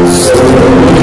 So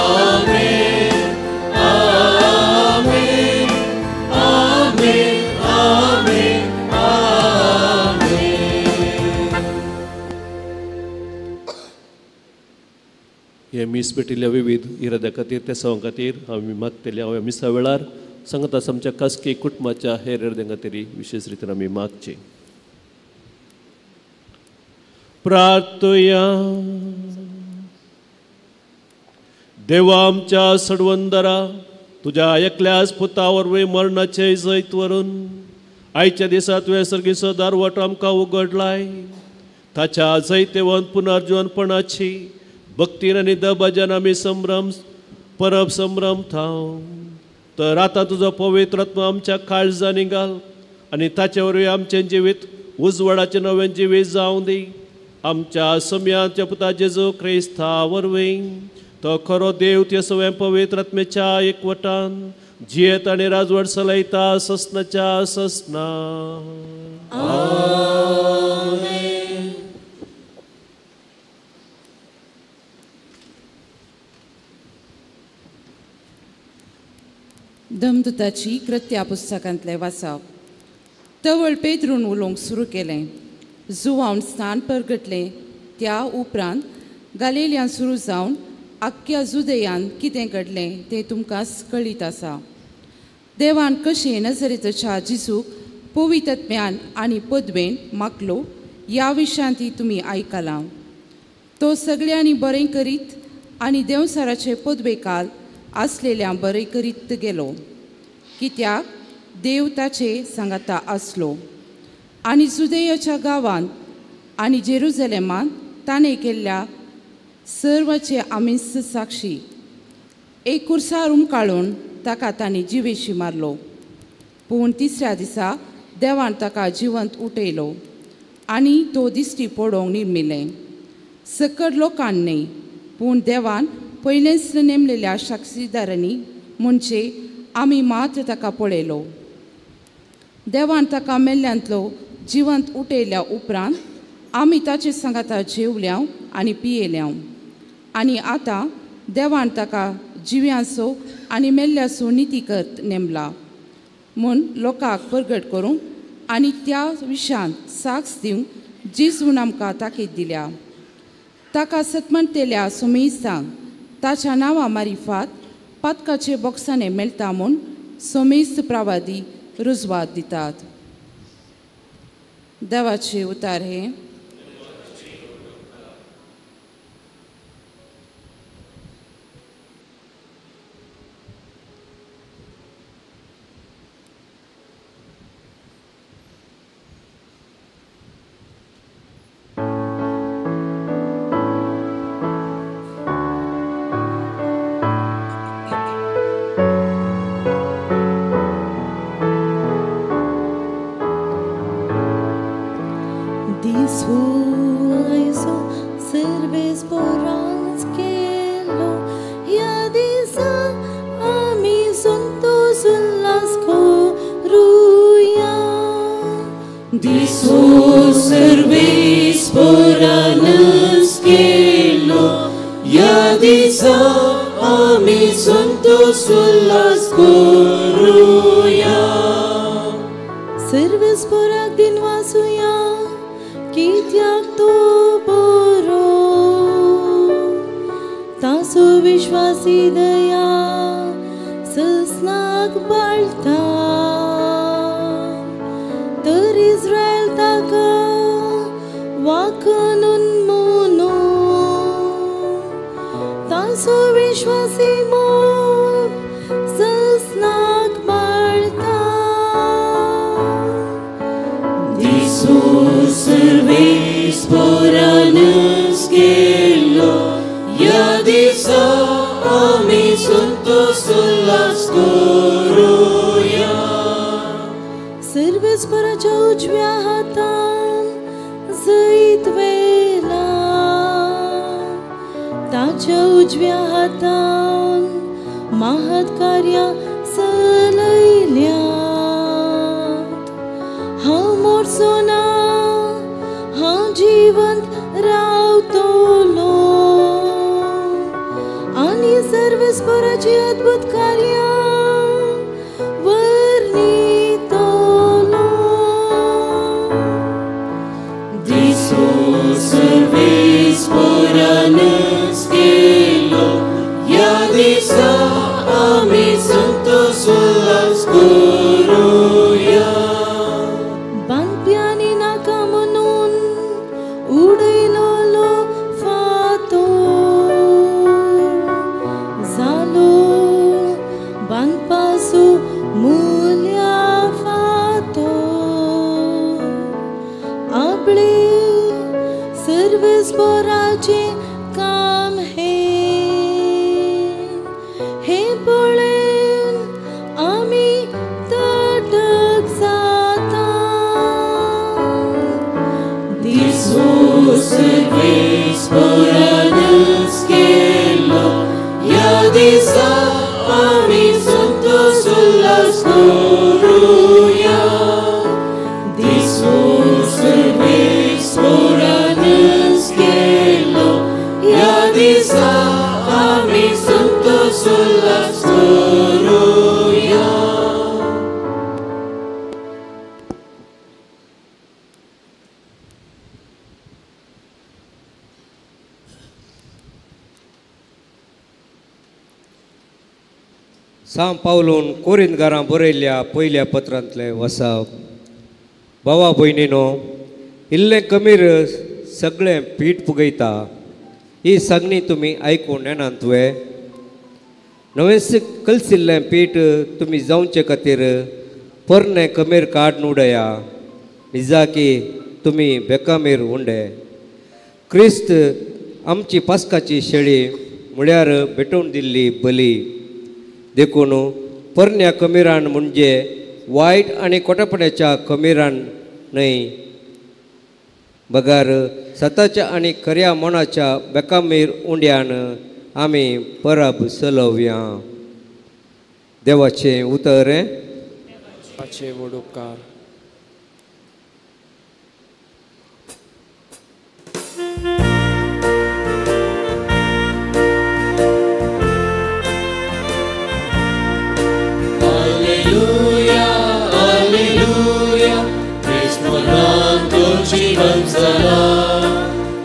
आमेन आमेन आमेन आमेन आमेन। हे मीस पेटिल्ल्या विविध इराद्या खातीर त्या सवां खातीर आमी मागतले। हांव मिसा वेळार सांगता आमच्या खासगी कुटुंबाच्या हेर इराद्यां खातीर विशेश रितीन आमी मागचे। प्रार्थया। देवा आमच्या सडवंदरा, तुज्या एकल्याच पुता वरवीं मरणाचे जैत व्हरून आयच्या दिसा तुवें सर्गीचो दारवट आमकां उगडलाय। ताच्या जैतेवंत पुनर्जीवनपणाची भक्तीन आनी दबाज्यान आमी संभ्रम परब संभ्रम थाव। तर आतां तुजो पवित्र आत्मा आमच्या काळजांनी घाल आनी ताचे वरवीं आमचें जिवीत उजवाडाचें नवें जिवीत जावं दी। आमच्या सम्याच्या पुता जेजू क्रिस्ता वरवीं तो खरो देव ते सगळें पवित्र आत्म्याच्या एकवटान जियेत आनी राजवट चलयता ससनाच्या ससना। आमेन। दमदूताची कृत्या पुस्तकांतलें वाचप। तवळ पेद्रून उलोवंक सुरू केलें। जुवावन स्थान परगटलें त्या उपरांत गालेल्यान सुरू जावन आख्ख्या जुदयान कितें घडलें तें तुमकां कळीत आसा। देवान कशें नजरेच्या जिजूक पवित्रत्म्यान आनी पदवेन मागलो ह्या विशयांत तुमी आयकलां। तो सगळ्यांनी बरें करीत आनी देंवसाराचे पदवेकाल आसलेल्या बरें करीत गेलो, कित्याक देव ताचे सांगाता आसलो। आनी जुदेयाच्या गांवांत आनी जेरुजलेमांत ताणें केल्ल्या सर्वाचे आमी साक्षी। एक कुर्सार उमकाळून ताका तांणी जिवेशी मारलो, पूण तिसऱ्या दिसा देवान ताका जिवंत उठयलो आनी तो दिश्टी पडोवंक निर्मिलें। सकट लोकांनी न्हय, पूण देवान पयलेंच नेमलेल्या साक्षीदारांनी म्हणजे आमी मात्र ताका पळयलो। देवान ताका मेल्ल्यांतलो जिवंत उठयल्या उपरांत आमी ताचे सांगाता जेवल्या आनी पियेल्या। आनी आतां देवान ताका जिव्यांचो आनी मेल्ल्याचो नितीकर्त नेमला म्हूण लोकांक परगट करूंक आनी त्या विशयांत साक्ष दिवंक जेजून आमकां ताकीद दिल्या। ताका सतमणतेल्या सोमेस्तांक ताच्या नांवा मारिफात पातकाचे बॉक्सांनी मेळटा म्हूण सोमेस्त प्रवादी रुजवात दितात। देवाचे उतार हे। हांव मोरचो ना, हांव जिवंत रावतो। तुजी अद्भुत कार्यां वर्णितलो. दिसो सर्वेस पोरानच केलो ह्या दिसा आमी संतोष उल्हास करुया. बांदप्यांनी नाका म्हणून उडयलोलो फातर जालो बांदपासू मुल्या फातर. आपले सर्वेस पोराचें काम हें, हें पळयन आमी तटक जाता. दिसो सर्वेस पोरानच केलो ह्या दिसा आमी संतोष उल्हास करुया. दिसो सर्वेस पोरानच केलो ह्या दिसा आमी संतोष उल्हास करुया. सां पावलून कोरिंदगारां बरयल्ल्या पयल्या पत्रांतलें वसाप. भावा भयणीनो, इल्लें कमीर सगळें पीठ पुगयता ही सांगणी तुमी आयकून येनात वे? नवेंच कलसिल्लें पीठ तुमी जावचे खातीर पोरणें कमीर काडून उडया, निजाकी तुमी बेकामीर उंडे. क्रिस्त आमची पास्काची शेळी म्हळ्यार भेटोवन दिल्ली बली. देखून पोरण्या कमिरान म्हणजे वायट आनी कोटापण्याच्या कमिरान न्हय, बगर सताच्या आनी खऱ्या मनाच्या बेकामीर उंड्यान आमी परब चलोवया. देवाचें उतर. देवाचे व्हड उपकार. Alleluia, Alleluia, Christ morando जीवन जाला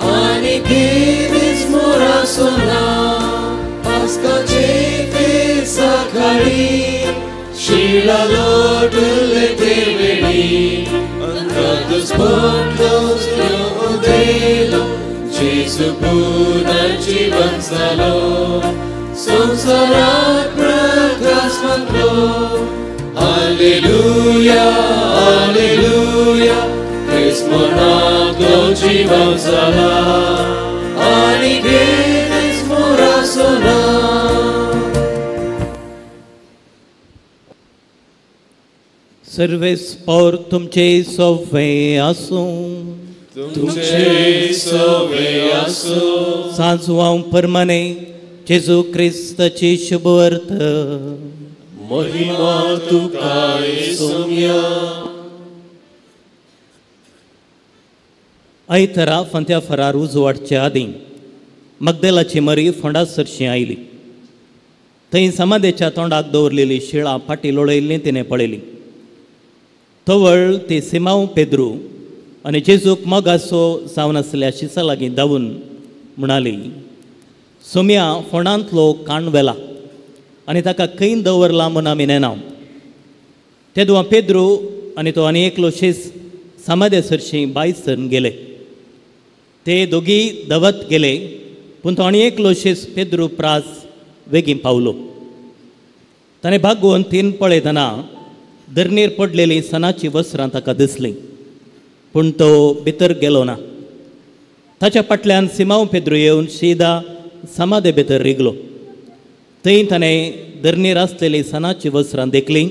आनी दीस मोरासोना. पास्काचे फेसा खाळी शिळा लोटले ते वेळी अंधातच पडलो उदेलो जेजू पुनर्जीवन जालो. संवसारात प्रकाश मागलो. Alleluia, Alleluia, Christ मोनांतलो जीवन जाला आनी दीस मोरासोना. सर्वेस पौर तुमचे सोवे आसूं. तुमचे सोवे आसूं. सांजवां परमाने जेजू क्रिस्ताची शुभवर्त. महिमा तुका येसुम्या. आयतरा फांत्या फरार उजवाडचे आदीं मगदेलाची मरी फोंडा सरशी आयली. थंय समाधेच्या तोंडाक दवरलेली शिळां फाटी लोळयल्ली तिणें पळयली. तवळ ती सिमांव पेद्रू आनी जेजूक मोगासो जावन आसल्या शिसा लागीं धांवून म्हणाली, सोम्या फोंडांतलो काण व्हेला आनी ताका खंय दवरला म्हूण आमी नेना. तेदुआ पेद्रू आनी तो आनी एकलो शीस समाधे सरशीं भायर सरून गेले. ते दोगी दवत गेले, पूण तो आनी एकलो शीस पेद्रू प्रास वेगीं पावलो. ताणें भागोवन तीन पळयतना धरणीर पडलेली सणाची वस्त्रां ताका दिसलीं, पूण तो भितर गेलो ना. ताच्या फाटल्यान सिमांव पेद्रू येवन शिदा समाधे भितर रिगलो. थंय ताणें धरणीर आसलेली सणाची वस्त्रां देखलीं,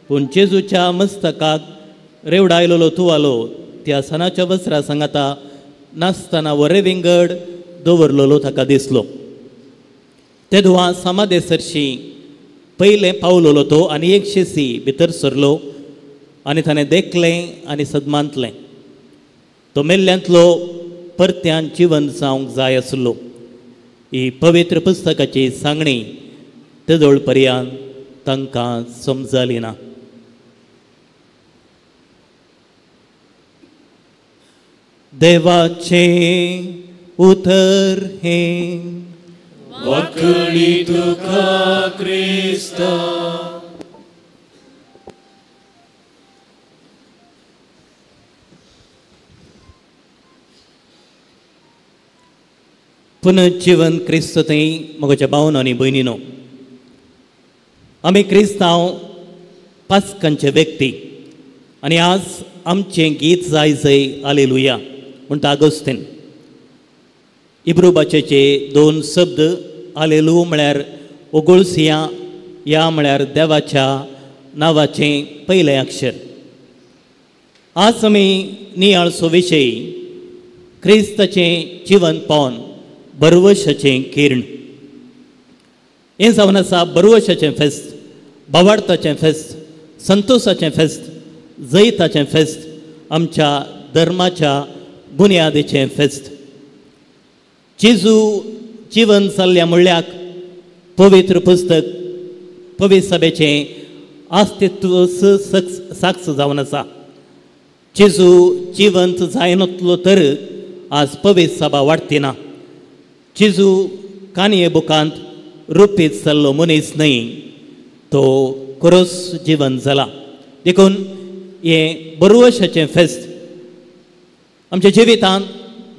पूण जेजूच्या मस्तकाक रेवडायलेलो तुवालो त्या सणाच्या वस्त्रां सांगाता नासतना वरे विंगड दवरलेलो ताका दिसलो. तेदुआ समाधे सरशी पयलें पावलोलो तो आनी एक शेसी भितर सरलो आनी ताणें देखलें आनी सदमांतलें. तो मेल्ल्यांतलो परत्यान जिवन जावंक जाय आसलो. ही पवित्र पुस्तकाची सांगणी तेदोळ पर्यंत तांकां समजली ना. देवाचें उतर हें वाकडी तुका क्रिस्ता. पुनर्जीवन क्रिस्त थंय म्हज्या भावनो आनी भयणीनो, आमी क्रिस्तांव पास्कांचे व्यक्ती आनी आज आमचें गीत जाय जय आलेलुया म्हणटा आगोस्तीन. इब्रू भाशेचे दोन शब्द आलेलू म्हळ्यार ओगुळसिया, या म्हळ्यार देवाच्या नांवाचें पयलें अक्षर. आज आमी नियाळचो विशय क्रिस्ताचें जिवनपण बरवशाचें किर्ण. हें जावन आसा बरवशाचें फेस्त, भावार्थाचें फेस्त, संतोशाचें फेस्त, जैताचें फेस्त, आमच्या धर्माच्या बुन्यादीचें फेस्त. जेजू जिवन चल्ल्या म्हणल्याक पवित्र पुस्तक पवित्र सभेचें अस्तित्व साक्ष जावन आसा. जेजू जिवंत जायनातलो तर आज पवित्र सभा वाडटी ना. जेजू कानये बुकांत रुपीत जाल्लो मनीस न्हय, तो खरोच जिवन जाला. देखून हें बरवशाचें फेस्त आमच्या जिवितांत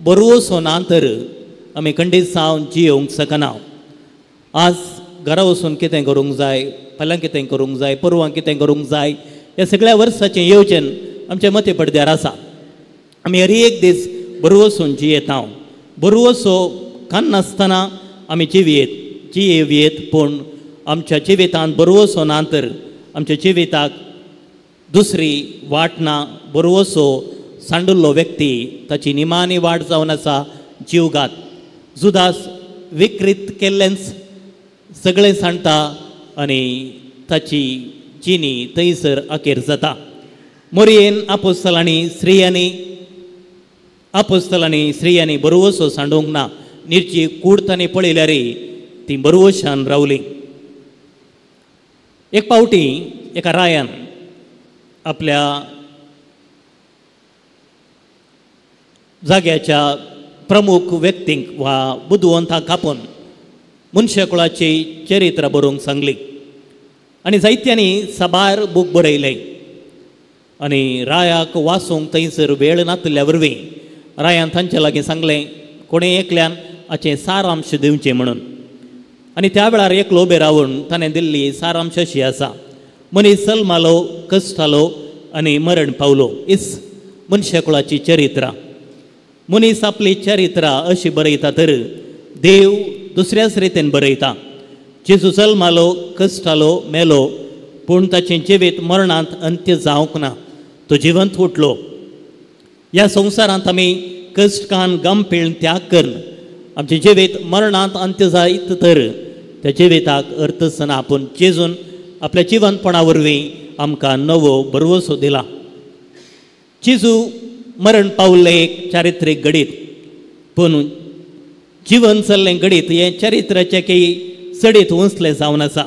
बरवसो ना तर आमी खंडीत जावन जियोवंक शकना. आज घरा वचून कितें करूंक जाय, फाल्यां कितें करूंक जाय, परवां कितें करूंक जाय, ह्या सगळ्या वर्साचें येवजण आमच्या मती पडद्यार आसा. आमी हर एक दीस बरवसून जियेता. बरवसो काडनासतना आमी जिवयेत जियेवयेत, पूण आमच्या जिवितांत बरवसो ना तर आमच्या जिविताक दुसरी वाट ना. बरवसो सांडुल्लो व्यक्ती ताची निमाणी वाट जावन आसा जीवघात. जुदास विकृत केल्लेंच सगळें सांडटा आनी ताची जिणी थंयसर अखेर जाता. मोरयेन आपोस्तलांनी स्त्रियांनी बरवसो सांडूंक ना. निर्जी कूड तांणी पळयल्यार ती बरवशान रावली. एक पावटी एका रायान आपल्या जाग्याच्या प्रमुख व्यक्तींक वा बुदवंतांक आपोवन मनशाकुळाची चरित्र बरोवंक सांगली आनी जायत्यांनी साबार बूक बरयले. आनी रायाक वाचूंक थंयसर वेळ नातिल्ल्या वरवीं रायान तांचे लागीं सांगलें कोणें एकल्यान हाचें सारांश दिवचें म्हणून. आनी त्या वेळार एकलो उबे रावन ताणें दिल्ली सारांश अशी आसा, मनीस जल्मालो, कश्टालो आनी मरण पावलो. इस मनशाकुळाची चरित्रां. मनीस आपली चरित्रां अशी बरयता तर देव दुसऱ्याच रितीन बरयता. जेजू जल्मालो, कश्टालो, मेलो, पूण ताचें जिवीत मरणांत अंत्य जावंक ना, तो जिवंत उठलो. ह्या संवसारांत आमी कश्ट कान गम पिळून त्याग करून आमचें जिवीत मरणांत अंत्य जायत तर त्या जिविताक अर्थच ना. पूण जेजून आपल्या जिवंतपणा वरवीं आमकां नवो भरवसो दिला. जेजू मरण पावल्लें एक चारित्रीक घडीत, पूण जिवन चल्लें घडीत हें चरित्राचें की चडीत उंचलें जावन आसा.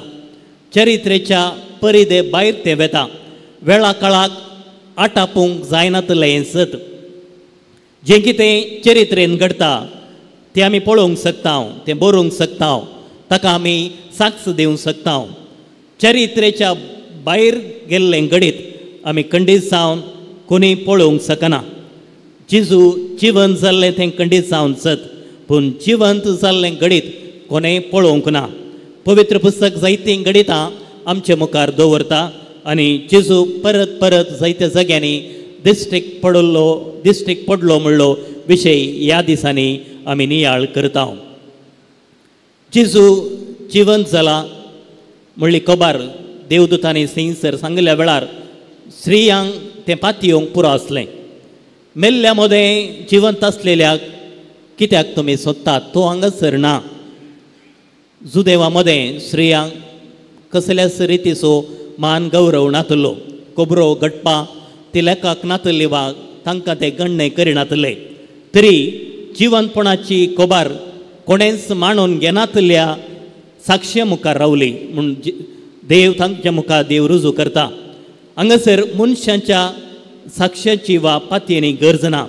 चरित्रेच्या परिदे भायर तें वेता. वेळा काळाक आटापूंक जायनातलें हें सत. जें कितें चरित्रेन घडटा तें आमी पळोवंक शकता, तें बरोवंक शकता, ताका आमी साक्ष दिवंक शकता. चरित्रेच्या भायर गेल्लें घडीत आमी खंडीत जावन कोणी पळोवंक शकना. जेजू जिवंत जाल्लें तें खंडीत जावन सत, पूण जिवंत जाल्लें घडीत कोणें पळोवंक ना. पवित्र पुस्तक जायतीं घडितां आमचे मुखार दवरता आनी जेजू परत परत जायत्या जाग्यांनी दिश्टीक पडलो म्हणलो विशय ह्या दिसांनी आमी नियाळ करता. जेजू जिवंत जाला म्हणली खबर देवदूतांनी सिंसर सांगिल्ल्या वेळार स्त्रियांक तें पातयेवंक पुरो आसलें. मेल्ल्या मदें जिवंत आसलेल्याक कित्याक तुमी सोदतात, तो हांगासर ना. जुदेवा मदें स्त्रियांक कसल्याच रितीचो मान गौरव नातलो, खबरो घडपा ती लेखाक नातली वा तांकां ते गणणे करिनातले. तरी जिवंतपणाची खबर कोणेंच मांडून घेनातल्या साक्षी मुखार रावली म्हूण देव तांच्या मुखार देव रुजू करता. हांगासर मनशांच्या साक्षाची वा पातयेनी गरज ना.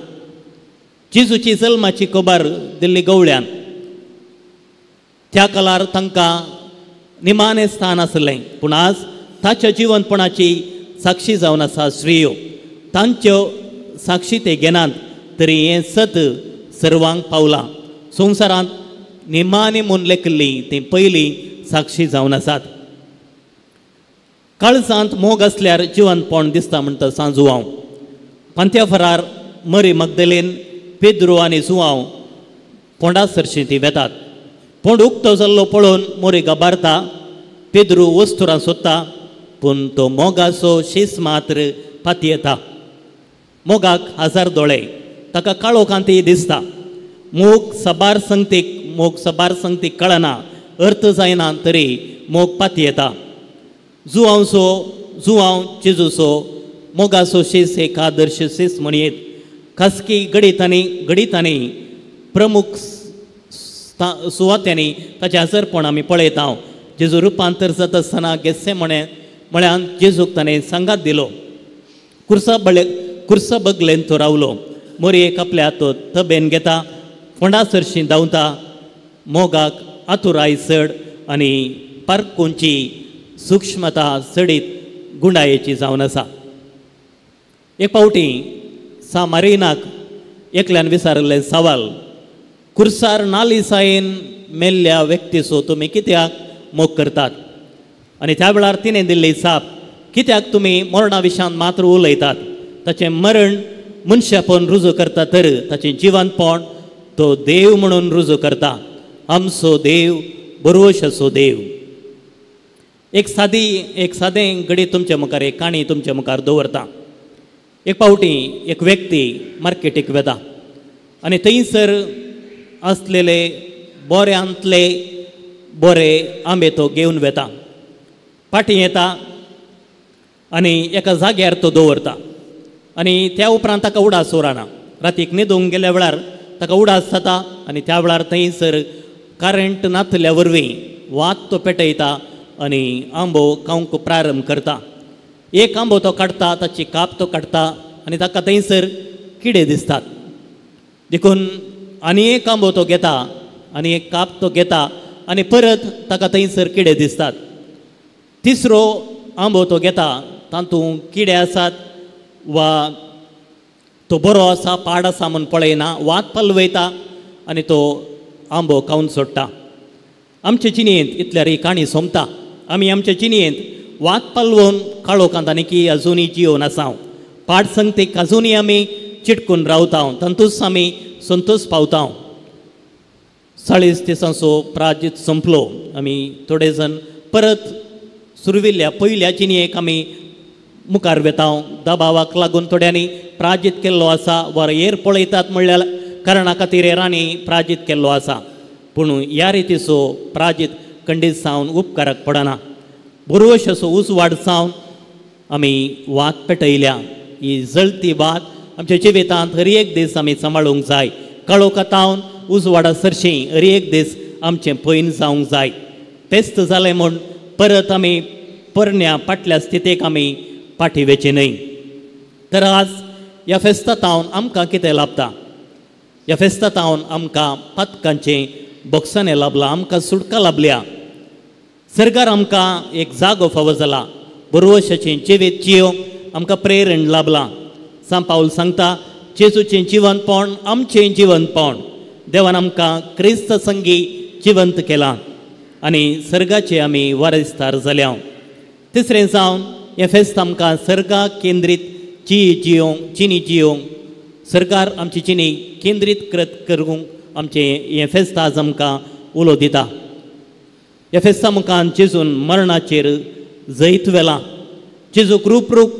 जेजूची जल्माची खबर दिल्ली गवळ्यान त्या काळार तांकां निमाणें स्थान आसलें, पूण आज ताच्या जिवनपणाची साक्षी जावन आसा स्त्रियो. तांच्यो साक्षी ते घेनात तरी हें सत सर्वांक पावलां. संवसारांत निमाणें म्हूण लेखिल्ली ती पयली साक्षी जावन आसात. काळजांत मोग आसल्यार जिवनपण दिसता म्हणटा सांजुआंव. पांत्या फरार मरी मगदलेन पेद्रो आनी जुआंव फोंडा सरशी ती वेतात. फोंड उक्तो जाल्लो पळोवन मोरी गबारता. पेद्रू वस्तुरां सोदता पूण तो मोगाचो शीस मात्र पातयेता. मोगाक हजार दोळे, ताका काळोखांतय दिसता. मोग सबार संगतीक, मोग सबार संगतीक कळना, अर्थ जायना तरी मोग पातयेता. जुआंवचो जुआंव जेजूचो मोगाचो शीस एक आदर्श शीस म्हणयेत. खासगी घडितांनी घडितांनी प्रमुख सुवात्यांनी ताचें हजरपण आमी पळयता. जेजू रुपांतर जाता आसतना गेस्से म्हळ्यान जेजूक ताणें सांगात दिलो. कुर्सा बगलेन तो रावलो. मोरयेक आपल्या तो तबेन घेता, फोंडा सरशीं धांवता. मोगाक आतुराय चड आनी पारकूंची सुक्ष्मता चडीत गुंडायेची जावन आसा. एक फावटी सा मारिनाक एकल्यान विचारिल्लें सवाल, कुर्सार नालिसायेन मेल्ल्या व्यक्तीचो तुमी कित्याक मोग करतात? आनी त्या वेळार तिणें दिल्ली जाप, कित्याक तुमी मरणा विशयान मात्र उलयतात? ताचें मरण मनशापण रुजू करता तर ताचें जिवनपण तो देव म्हणून रुजू करता. आमचो देव बरोवशाचो देव. एक सादी एक सादें घडी तुमच्या मुखार, एक काणी तुमच्या मुखार दवरता. एक फावटी एक व्यक्ती मार्केटीक वेता आनी थंयसर आसलेले बोऱ्यांतले बोरे आंबे तो घेवन वेता. फाटीं येता आनी एका जाग्यार तो दवरता आनी त्या उपरांत ताका उडास उरना. रातीक न्हिदूंक गेल्या वेळार ताका उडास जाता आनी त्या वेळार थंयसर करंट नातल्या वरवीं वात तो पेटयता आनी आंबो खावंक प्रारंभ करता. एक आंबो तो काडटा, ताची काप तो काडटा आनी ताका थंयसर किडे दिसतात. देखून आनी एक आंबो तो घेता आनी एक काप तो घेता आनी परत ताका थंयसर किडे दिसतात. तिसरो आंबो तो घेता, तातूंत किडे आसात वा तो बरो आसा पाड आसा म्हूण पळयना, वात पालवयता आनी तो आंबो खावन सोडटा. आमचे जिणेंत इतल्यार ही काणी सोंपता. आमी आमचे जिणेंत वात पालवून काळोखांत आनी की अजुनूय जियोवन आसा. पाड संगतीक अजुनूय आमी चिटकून रावता, तातूंच आमी संतोश पावता. 40 दिसांचो प्राजीत सोंपलो. आमी थोडे जण परत सुरविल्ल्या पयल्या जिणेक आमी मुखार वेता. दबावाक लागून थोड्यांनी प्राजीत केल्लो आसा वा हेर पळयतात म्हणल्यार कारणा खातीर हेरांनी प्राजीत केल्लो आसा. पूण ह्या रितीचो प्राजीत खंडीत जावन उपकाराक पडना. बरोवश असो उजवाड जावन आमी वात पेटयल्या. ही जळती वात आमच्या जिवितांत हर एक दीस आमी सांबाळूंक जाय. काळोखांत उजवाडा सरशीं हर एक दीस आमचें पयन जावंक जाय. पेस्त जालें म्हूण परत आमी परण्या फाटल्या स्थितीक आमी फाटीं वेचें न्हय. तर आज ह्या फेस्तांत आमकां कितें लाभता? ह्या फेस्तांत आमकां पातकांचें बोक्साणें लाभलां, आमकां सुटका लाभल्या. सरकार आमकां एक जागो फावो जाला. बरोवशाचें जिवीत जियोवंक आमकां प्रेरण लाभलां. सांत पावल सांगता, जेजूचें जिवनपण आमचें जिवनपण. देवान आमकां क्रिस्त संगी जिवंत केलां आनी सर्गाचे आमी वारसदार जाल्या. तिसरें जावन हें फेस्त आमकां सर्गा केंद्रीत जी जियोवंक जिणी जियोवंक सरकार आमची जिणी केंद्रीत करूंक आमचें हें फेस्त आज आमकां उलो दिता. ह्या फेस्ता मुखान जेजून मरणाचेर जैत व्हेलां. जेजूक रूप रूप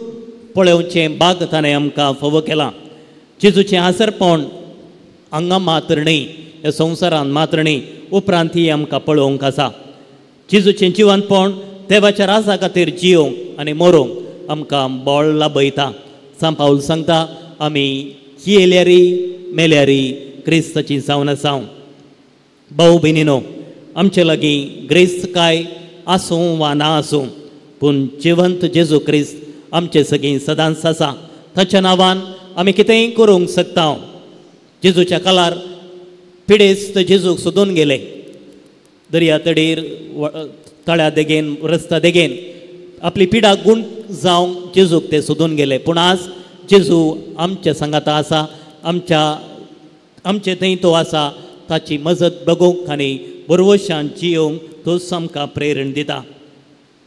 पळोवचें बाग ताणें आमकां फावो केलां. जेजूचें आसरपण हांगा मात्र न्हय, ह्या संवसारांत मात्र न्हय, उपरांत ही आमकां पळोवंक आसा. जेजूचें जिवनपण देवाच्या राजा खातीर जियोवंक आनी मरोवंक आमकां बळ लाभयता. सांत पावल सांगता, आमी जियेल्यारी मेल्यारी क्रिस्ताची जावन आसा. भाव भयणीनो, आमचे लागीं ग्रेस्त काय आसूं वा ना आसूं, पूण जिवंत जेजू क्रिस्त आमचे सगळीं सदांच आसा. ताच्या नांवान आमी कितेंय करूंक शकता. जेजूच्या काळार पिडेस्त जेजूक सोदून गेले. दर्या तडीर, तळ्या देगेन, रस्ता देगेन आपली पिडा गुण जावंक जेजूक ते सोदून गेले. पूण आज जेजू आमच्या सांगाता आसा, आमचे थंय तो आसा. ताची मजत बगोवंक आनी बरवशान जियोवंक तोच आमकां प्रेरण दिता.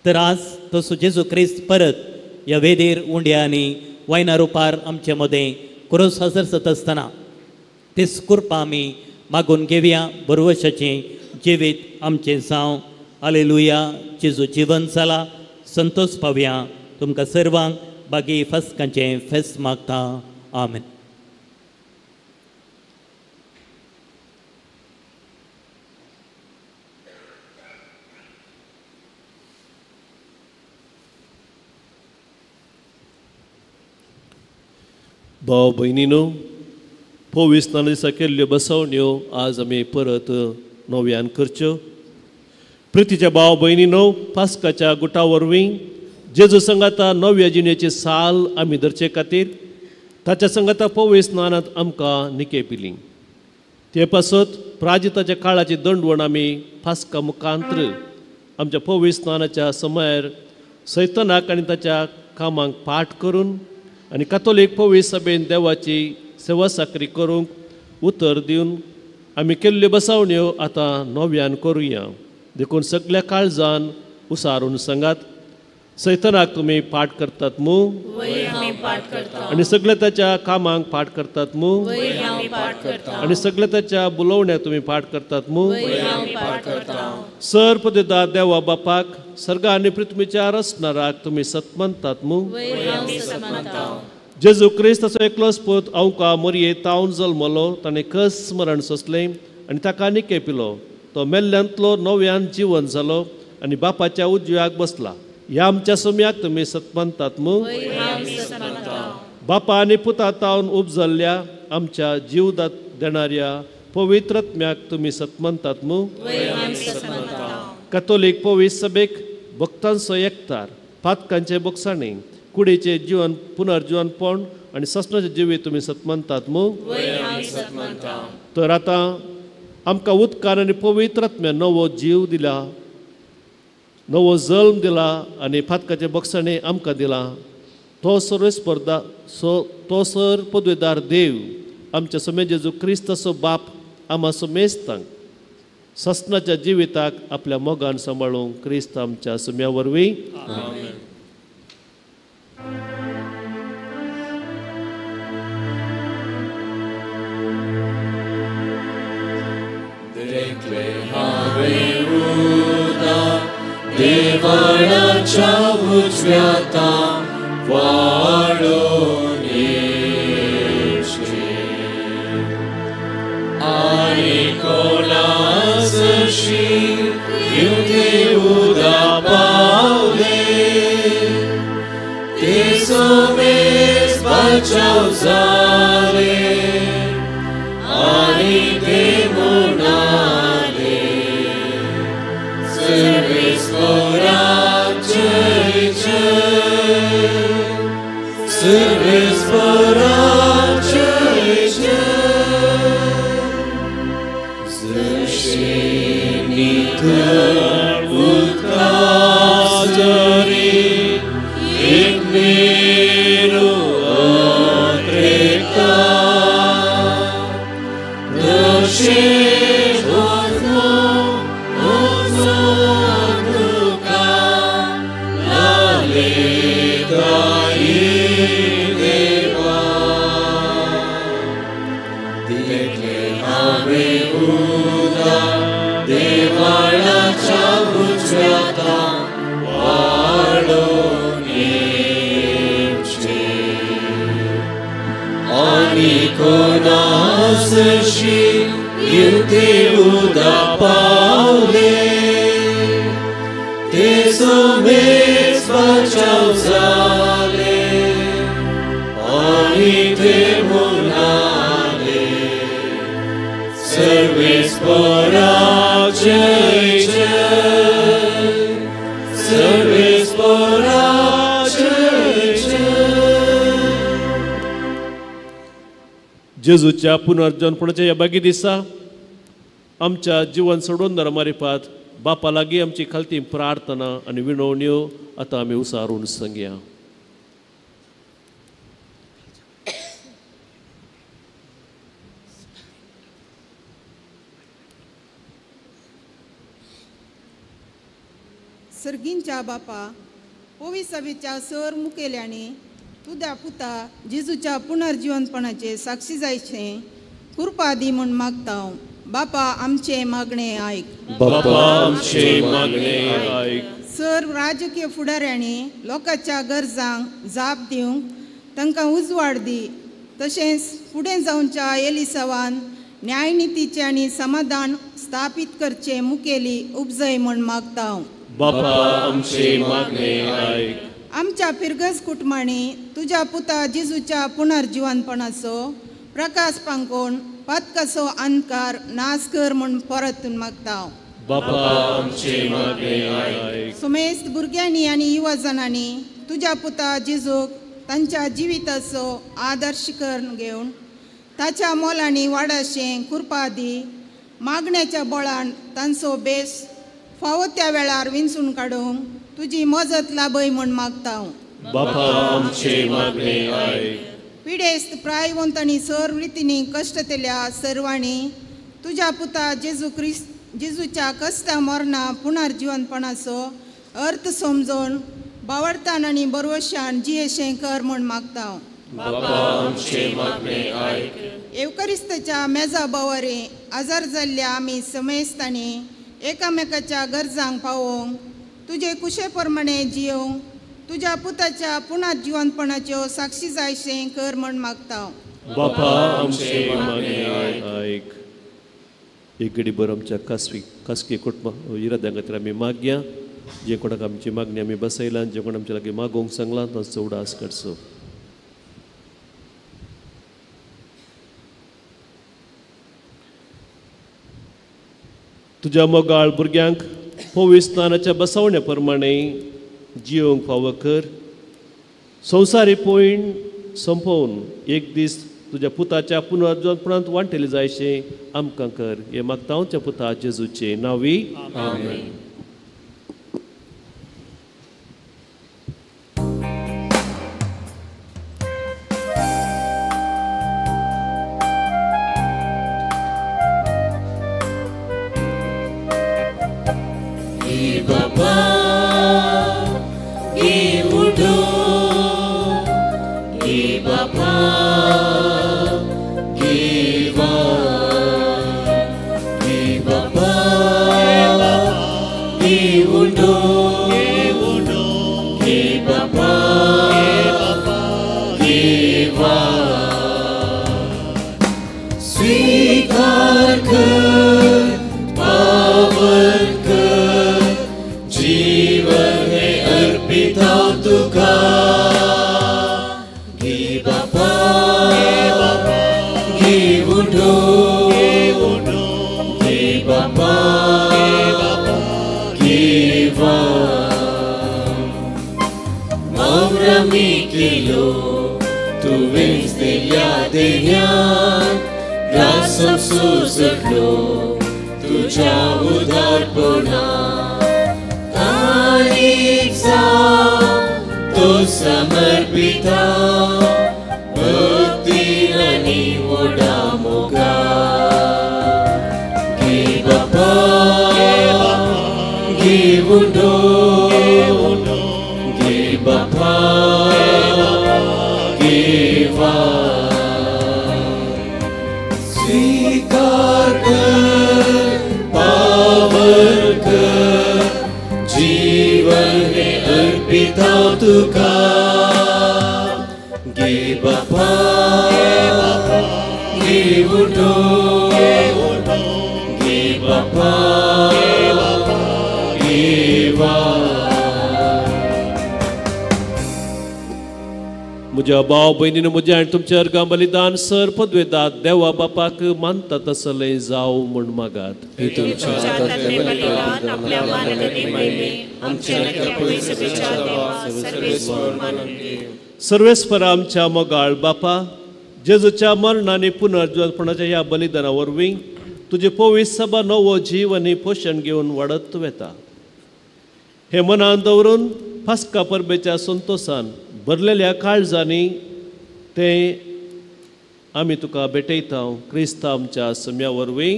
तर आज तसो जेजू क्रिस्त परत ह्या वेदीर उंड्या आनी वायना रुपार आमचे मदें क्रोस हजर जाता आसतना तीच कृपा आमी मागून घेवया. बरवशाचें जिवीत आमचें जावं. हालेलुया. जेजू जिवन जाला. संतोष पावया. तुमकां सर्वांक बागी फस्कांचें फेस्त मागता. आमेन. भाव भयणीनो, पवित्र दिसा केल्ल्यो बसवण्यो आज आमी परत नव्यान करच्यो. प्रितीच्या भाव भयणीनो, पास्काच्या गुटा वरवीं जेजू संगाता नव्या जिणेची साल आमी धरचे खातीर ताच्या संगाता पवित्र स्नानांत आमकां निके पिली. ते पासत प्राजिताच्या काळाची दंडवण आमी पास्का मुखांत्र आमच्या पवित्र स्नानाच्या समयार सैतनाक आनी ताच्या कामांक पाठ करून आनी कातोलीक पवित्र सभेन देवाची सेवा साकरी करूंक उतर दिवन आमी केल्ल्यो बसावण्यो आतां नव्यान करुया. देखून सगल्या काळजान उसारून सांगात, सैतनाक तुमी पाठ करतात मू, आनी सगल्या ताच्या कामांक पाठ करतात मू, आनी सगल्या ताच्या बोलोवण्याक तुमी पाठ करतात मू. सर पदेदार देवा बापाक, सर्गा आनी पृथ्वीच्या रचणाराक तुमी सतमनतात मू. जेजू क्रिस्त असो एकलोच पूत अवका मोरये तावन जल्मलो, ताणें कस मरण सोंसलें आनी ताका निके पिलो. तो मेल्ल्यांतलो नव्यान जिवन जालो आनी बापाच्या उजव्याक बसला. ह्या आमच्या सम्याक तुमी सतमनतात मू. बापा आनी पुता तावन उपजल्ल्या आमच्या जीव देणाऱ्या पवित्रत्म्याक तुमी सतमनतात मू. कथोलीक पवित्र सभेक भक्तांचो एकतार, पातकांचे बोगसाणे, कुडीचे जीवन पुनर्जीवनपण आनी ससनाचें जिवीत तुमी सतमनतात मू. तर आतां आमकां उदकान आनी पवित्रत्म्या नवो जीव दिला, नवो जल्म दिला आनी फातकाचे बक्षाणे आमकां दिला. तो सर्वेस्पर्दा तो सर पदवेदार देव आमच्या समे जेजू क्रिस्ताचो बाप आमा समेस्तांक ससनाच्या जिविताक आपल्या मोगान सांबाळूंक क्रिस्त आमच्या सम्या वरवीं. देवाळाच्या उजव्याता वाळून येचे आनी कोणासशी युते उदा पावले ते सोमेस बचाव जाले आनी ते म्हणाले सर्वेस्पराक जय जय, सर्वेस्पराक जय जय. जशें नितळ उदका जरी एक मेरो अत्रेकता तशें कोणासशी युते उदा पावले ते सोमेस बचाव जाले आनी ते म्हणाले सर्वेस्पराक जय जय, सर्वेस्परा जय जय. जेजूच्या पुनर्जनपणाच्या ह्या बागी दिसा आमच्या जिवन सोडून मारिफात बापा लागीं आमची खालती प्रार्थना आनी विनवण्यो आतां आमी उसारून सांगया. सर्गींच्या बापा, ओविसावेच्या सर मुखेल्यांनी तुज्या पुता जेजूच्या पुनर्जिवनपणाचे साक्षी जायचे कृपा दी म्हूण मागता. बापा आमचे मागणे आयक. बापा आमचे मागणे आयक. सर राजकीय फुडाऱ्यांनी लोकांच्या गरजांक जाप दिवंक तांकां उजवाड दी, तशेंच फुडें जावच्या एलिसावान न्यायनितीचें आनी समाधान स्थापीत करचें मुखेली उपजय म्हूण मागता. बापा आमचे मागणे आयक. आमच्या फिरगज कुटुंबांनी तुज्या पुता जेजूच्या पुनर्जिवनपणाचो प्रकाश पांकोवन पातकाचो अंधकार नाश कर म्हूण परतून मागता. बापा आमचे मागणे आयक. सुमेस्त भुरग्यांनी आनी युवजनांनी तुज्या पुता जेजूक तांच्या जिविताचो आदर्श करून घेवन ताच्या मोलांनी वाडाशें कृपा दी. मागण्याच्या बळान तांचो बेस फावो त्या वेळार विंचून काडूंक तुजी मजत लाभय म्हूण मागता. बापा आमचे मागणे आयक. पिडेस्त प्रायवंत आनी सर रितींनी कश्टतेल्या सर्वांनी तुज्या पुता जेजू क्रिस्त जेजूच्या कश्टा मरणा पुनर्जिवनपणाचो अर्थ समजून बावडतान आनी बरवशान जियेशें कर म्हूण मागता. बापा आमचे मागणे आयक. एवकरिस्ताच्या मेजा बवरे आजार जाल्ल्या आमी समेस्तांनी एकामेकाच्या गरजांक पावोवंक तुजे कुशे प्रमाणे जियोवंक तुज्या पुताच्या पुनर्जिवनपणाच्यो साक्षी जायशें कर म्हूण मागता. बापा आमचे मागणे आयक. एक घडीभर आमच्या खासगी कुटुंब इराद्यां खातीर आमी मागया. जे कोणाक आमची मागणी आमी बसयला, जे कोण आमच्या लागीं मागोवंक सांगलां तांचो उडास करचो. तुज्या मोगाळ भुरग्यांक पविस्तानाच्या बसवण्या प्रमाणे जियोवंक फावो कर. संवसारी पयण सोंपोवन एक दीस तुज्या पुताच्या पुनर्जनपणांत वांटेले जायशें आमकां कर. हें मागता आमच्या पुता जेजूचे नांवी. आमेन. म्हज्या भाव भयणीन म्हज्या आनी तुमच्या अर्गां बलिदान सर पदवेदात देवा बापाक मानता तसलें जावं म्हूण मागात. सर्वेस्पर आमच्या मोगाळ बापा, जेजूच्या मरण आनी पुनर्जीवनपणाच्या ह्या बलिदाना वरवीं तुजे पवित्र सभा नवो जीव आनी पोशण घेवन वाडत वेता. हे मनान दवरून पास्का परबेच्या संतोसान भरलेल्या काळजांनी ते आमी तुका भेटयता क्रिस्त आमच्या सम्या वरवीं.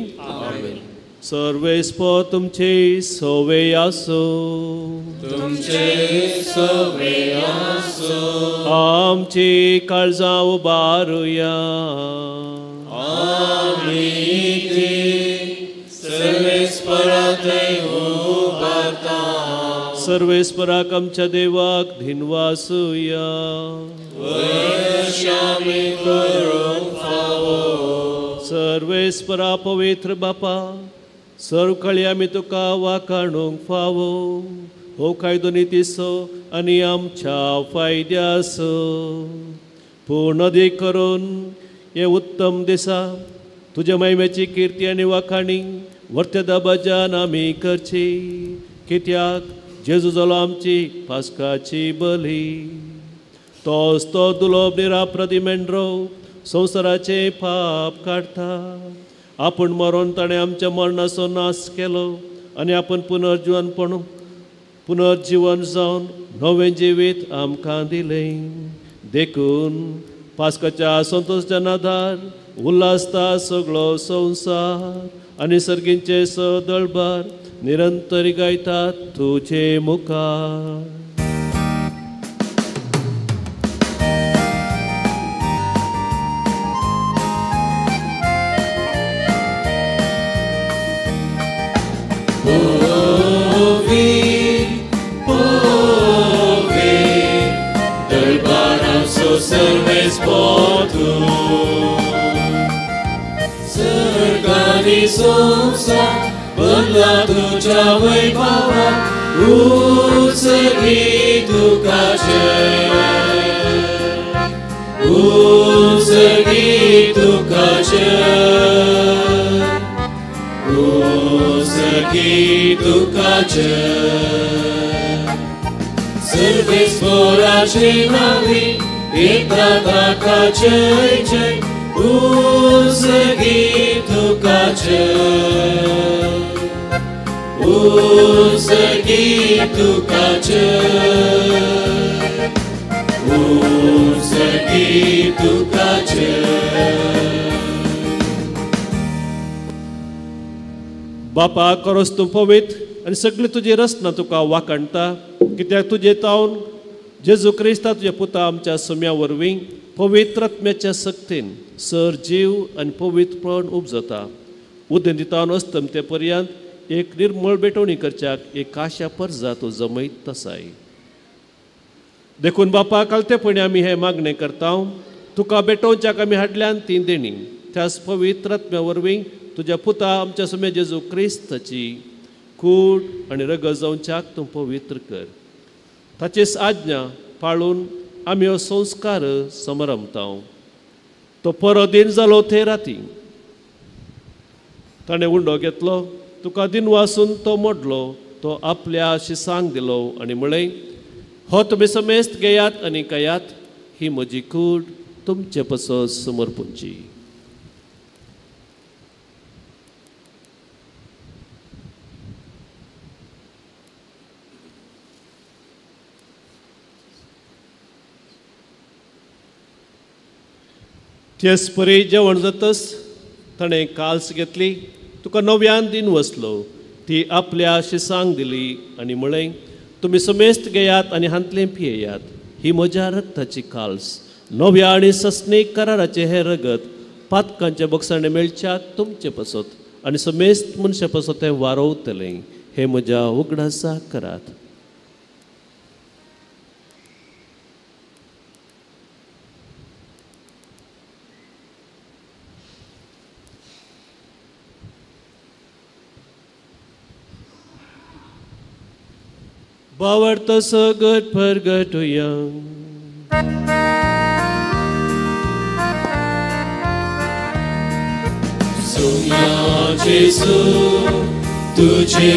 सर्वेस्पर तुमचे सोवे आसो. तुमचे सोवे आसो. आमची काळजां उबारुया. आमी ती सर्वेस्परा थंय उबारता. सर्वेस्पराक आमच्या देवाक धिनवासुया. आमी करूंक फावो. सर्वेस्परा पवित्र बापा, सर्वकाळी आमी तुका वाखाणूंक फावो. हो कायदो नितीचो आनी आमच्या फायद्याचो. पूण अदीक करून हे उत्तम दिसा तुज्या महिमेची किर्ती आनी वाखाणी वर्त्या दबाज्यान आमी करची. कित्याक जेजू जालो आमची पास्काची बली. तोच तो दुलोब निराप्रदी मेंढरो संवसाराचें पाप काडटा. आपूण मरोन ताणें आमच्या मरणाचो नाश केलो आनी आपूण पुनर्जीवन जावन नवें जिवीत आमकां दिलें. देखून पास्काच्या संतोशाच्या नादार उल्हासता सगळो संवसार आनी सर्गींचे सदळबार निरंतर गायतात तुजे मुखार. पोवी पोवी दरबाराचो सर्वेस्पर तूं. सर्गानी संवसार बदला तुज्या वैभवा उचगी तुका जय, उचगी तुका जय, उचगी तुका जय. सर्वेस्पराचे नावी येता ताका जय जय, उचगी तुका जय, उचगी तुका जय, उचगी तुका जय. बापा करोस तूं पवित्र आनी सगळी तुजी रचना तुका वाखाणटा. कित्याक तुजे तावन जेजू क्रिस्ता तुज्या पुता आमच्या सम्या वरवीं पवित्र आत्म्याच्या सक्तीन सर जीव आनी पवित्रपण उपजता. उदेंती तावन अस्तमते पर्यंत एक निर्मळ भेटवणी करच्याक एक आशा परजा तूं जमयत आसाय. देखून बापा कालतेपणी आमी हें मागणें करता. तुका भेटोवच्याक आमी हाडल्यान ती देणी त्याच पवित्र आत्म्या वरवीं तुज्या पुता आमच्या सुमे जेजू क्रिस्ताची कूड आनी रगत जावच्याक तूं पवित्र कर. ताचीच आज्ञा पाळून आमी हो संस्कार समरमता. तो परत दिन जालो ते राती ताणें उंडो घेतलो, तुका दिनवासून तो मोडलो, तो आपल्या शिसांक दिलो आनी म्हळें, हो तुमी समेस्त घेयात आनी खायात, ही म्हजी कूड तुमचे पसत समर्पूंची. तेच परी जेवण जातच ताणें काल्स घेतली, तुका नव्यान दिन वसलो, ती आपल्या शिसांक दिली आनी म्हळें, तुमी समेस्त घेयात आनी हांतलें पियेयात, ही म्हज्या रक्ताची काल्स, नव्या आनी सस्नीक कराराचें हें रगत पातकांच्या बोगसाणे मेळच्याक तुमचे पसत आनी समेस्त मनशा पसत तें वारोवतलें. हें म्हज्या उगडासाक करात. बावडतो सगट परगटुया. सोम्या जेजू तुझे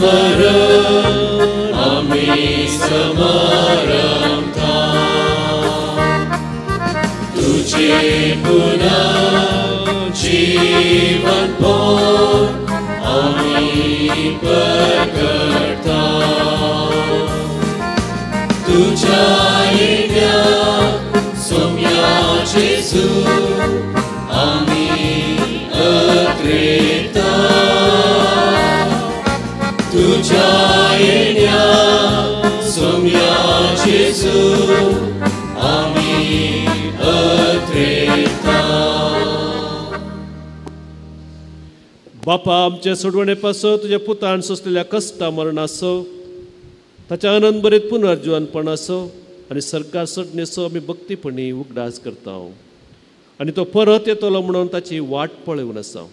मरण आमी समारंभता तुझे पुनः जीवन पण आमी परगटता तुझ्या येण्या सोम्या जेजू आमी अत्रेता तुझ्या येण्या सोम्या जेजू आमी अत्रेता. बापा आमच्या सोडवणे पासत तुज्या पुतान सोंसलेल्या कश्टा मरणाचो ताच्या आनंद बरीत पुनर्जिवनपणाचो आनी सरकार सोडणेचो आमी भक्तीपणी उगडास करता आनी तो परत येतलो म्हणून ताची वाट पळोवन आसा.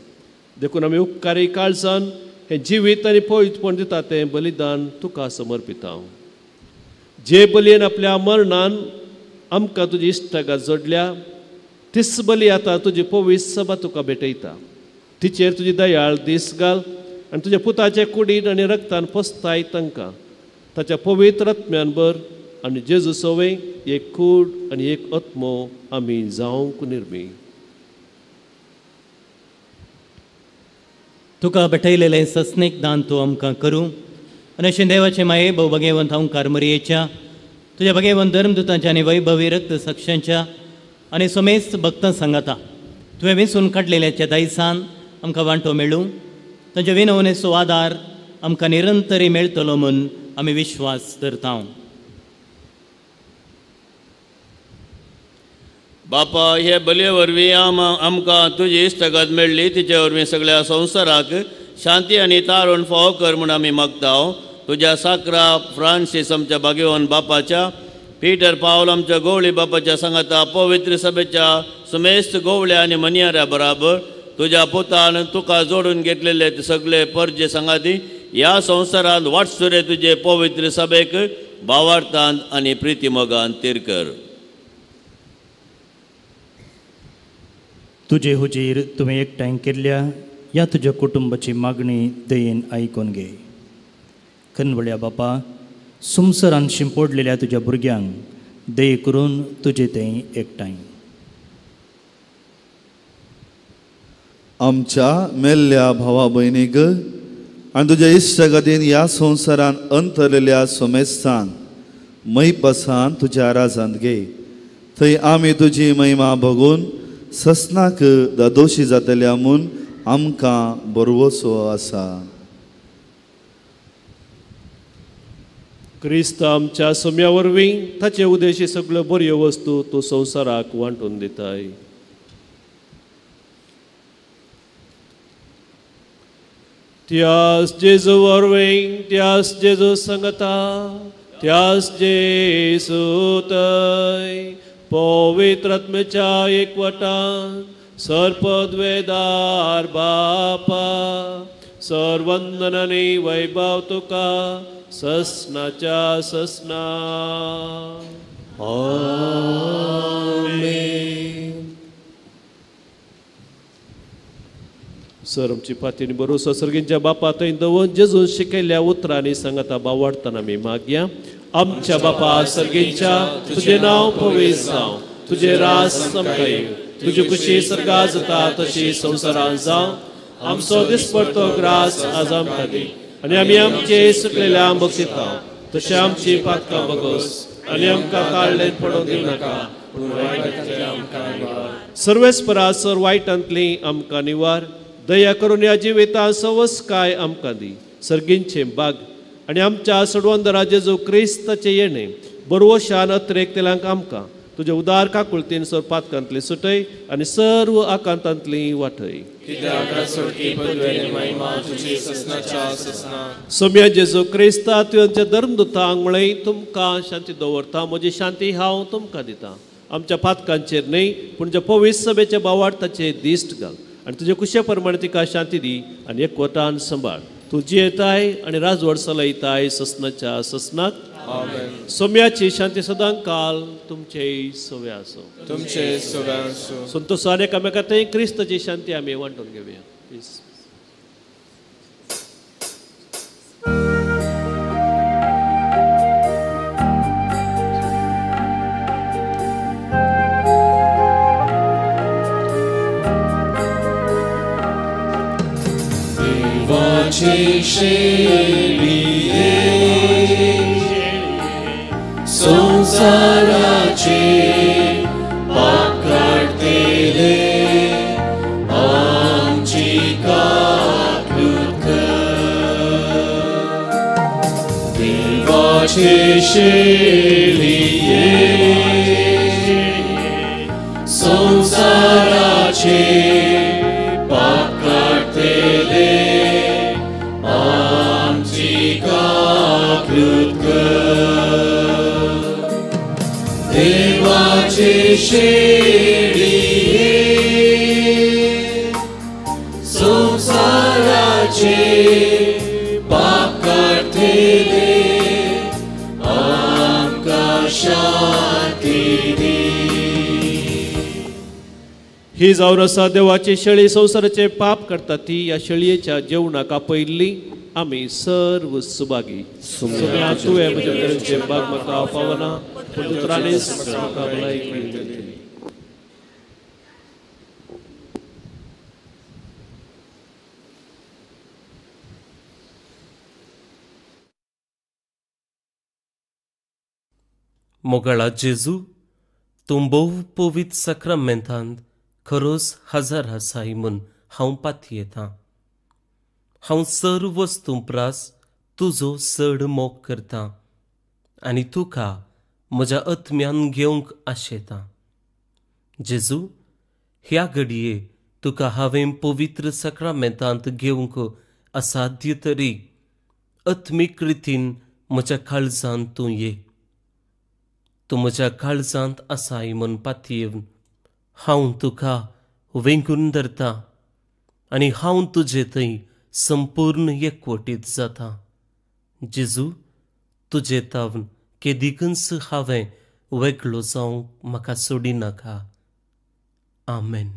देखून आमी उपकारी काळजान हें जिवीत आनी पवित्रपण दिता तें बलिदान तुका समर्पिता. जे बलयेन आपल्या मरणान आमकां तुजी इश्टागात जोडल्या तीच बली आतां तुजी पवित्र सभा तुका भेटयता. तिचेर तुजी दयाळ दीस घाल आनी तुज्या पुताचे कुडीन आनी रक्तान पसताय तांकां ताच्या पवित्र आत्म्यान भर आनी जेजू सवय एक कूड आनी एक आत्मो आमी जावंक निर्मी. तुका भेटयलेलें सस्नीक दान तूं आमकां करूं आनी अशें देवाचे माये भोव भगेवंत ओंकार मरयेच्या तुज्या भगेवंत धर्मदुतांच्या आनी वैभवी रक्त साक्षांच्या आनी समेस्त भक्तां सांगाता तुवें वेंचून काडलेल्याच्या दायसान आमकां वांटो मेळूं तांच्या विनवणेचो आदार आमकां निरंतरी मेळटलो म्हूण आमी विश्वास धरता. बापा हे बलये वरवीं आमकां तुजी इश्टागत मेळ्ळी तिचे वरवीं सगळ्या संवसाराक शांती आनी तारण फावो कर म्हूण आमी मागता. तुज्या साकरा फ्रांसीस आमच्या भाग्यवान बापाच्या पीटर पावल आमच्या गोवळी बापाच्या सांगाता पवित्र सभेच्या सुमेस्त गोवळ्या आनी मनियाऱ्या बराबर तुज्या पुतान तुका जोडून घेतलेले सगळे परजे सांगाती ह्या संवसारांत वाटसुरे तुजे पवित्र सभेक भावार्थान आनी प्रितीमोगान तीर कर. तुजे हुजीर तुवें एकठांय केल्ल्या ह्या तुज्या कुटुंबाची मागणी दयेन आयकून घे. कनवळ्या बापा संवसारान शिंपडलेल्या तुज्या भुरग्यांक दये करून तुजे तें एकठांय. आमच्या मेल्ल्या भावा भयणीक आनी तुज्या इश्टागतीन ह्या संवसारान अंतरलेल्या सोमेस्तांक मैपासान तुज्या राजांत घे. थंय आमी तुजी महिमा भोगून ससनाक दादोशी जातल्या म्हूण आमकां बरवसो आसा. क्रिस्त आमच्या सोम्या वरवीं ताचे उद्देशी सगळ्यो बऱ्यो वस्तू तूं संवसाराक वांटून दिताय. त्यास जेजू वरवीं त्यास जेजू सांगता त्यास जेजू तय पवित्र आत्म्याच्या एकवटान सर्पद्वेदार बापा सर्वंदनानी वैभव तुका ससनाच्या ससना. आमेन. सर आमची पातीन बरोसो सर्गींच्या बापा थंय दवरून जेजून शिकयल्ल्या उतरांनी सांगता बावाडतना आमी मागया. आमच्या बापा सर्गींच्या तुजें नांव पवित्र जावं, तुजें राज आमकां येवं, तुजी खुशी सर्गां जाता तशी संवसारांत जावं. आमचो दिसपडतो ग्रास आज आमकां दी आनी आमी आमचे सुकलेल्या बक्षिता तशें आमची पातकां बगोस आनी आमकां काडलें पडोवन दिवं नाका पूण वायटांतल्यान आमकां निवार. सर्वेस्परा सर वायटांतली आमकां निवार. दया करून ह्या जिवितांत सवसकाय आमकां दी. सर्गींचें बाग आनी आमच्या सडवंदरा जेजू क्रिस्ताचें येणें बरवशान अत्रेक तेलांक आमकां तुज्या उदार काकुळतीन सर पातकांतली सुटय आनी सर्व आकांतांतली वाटय. सोम्या जेजू क्रिस्ता तुवें धर्मदुतांक म्हळें तुमकां शांती दवरता, म्हजी शांती हांव तुमकां दिता. आमच्या पातकांचेर न्हय पूण ज्या पवित्र सभेच्या भावार्थाचेर दिश्ट घाल आनी तुजे कुशे प्रमाणे तिका शांती दी आनी एकवटान सांबाळ. तूं जियेताय आनी राजवड चलयताय ससनाच्या ससनाक. आमेन. सोम्याची शांती सदां काल तुमचे सवे आसो. तुमचे सवे आसो. संतोषान एकामेका थंय क्रिस्ताची शांती आमी वांटून घेवया. पीस. संसाराचे पाप काडटले आमची काकूत कर. देवाचे शेळये संसाराचे पाप काडटले आमची काकूत कर. देवाचे शेळये संसाराचे पाप काडटले आमकां शांती दी. ही जावन आसा देवाची शेळी संवसाराचे पाप करता ती ह्या शेळयेच्या जेवणाक आपयल्ली आमी सर्व सुभागी. सुम्या तुवें म्हज्या तरेचे बाग म्हाका पावना पूण उतरांनीच म्हाका भलायकी मेळटली. मोगाळा जेजू, तूं भोव पवित्र साक्रामेंतांत खरोच हजर आसाय म्हूण हांव पातयेतां. हांव सर्व वस्तूं प्रास तुजो चड मोग करतां आनी तुका म्हज्या आत्म्यान घेवंक आशेतां. जेजू, ह्या घडये तुका हांवें पवित्र साक्रामेंतांत घेवंक असाध्य तरी आत्मीक रितीन म्हज्या काळजांत तूं ये. तूं म्हज्या काळजांत आसाय म्हूण पातयेवन हांव तुका वेंगून धरतां आनी हांव तुजे थंय संपूर्ण एकवटीत जाता. जेजू, तुजे तावन केदिकूच हांवें वेगळो जावंक म्हाका सोडिनाका. आमेन.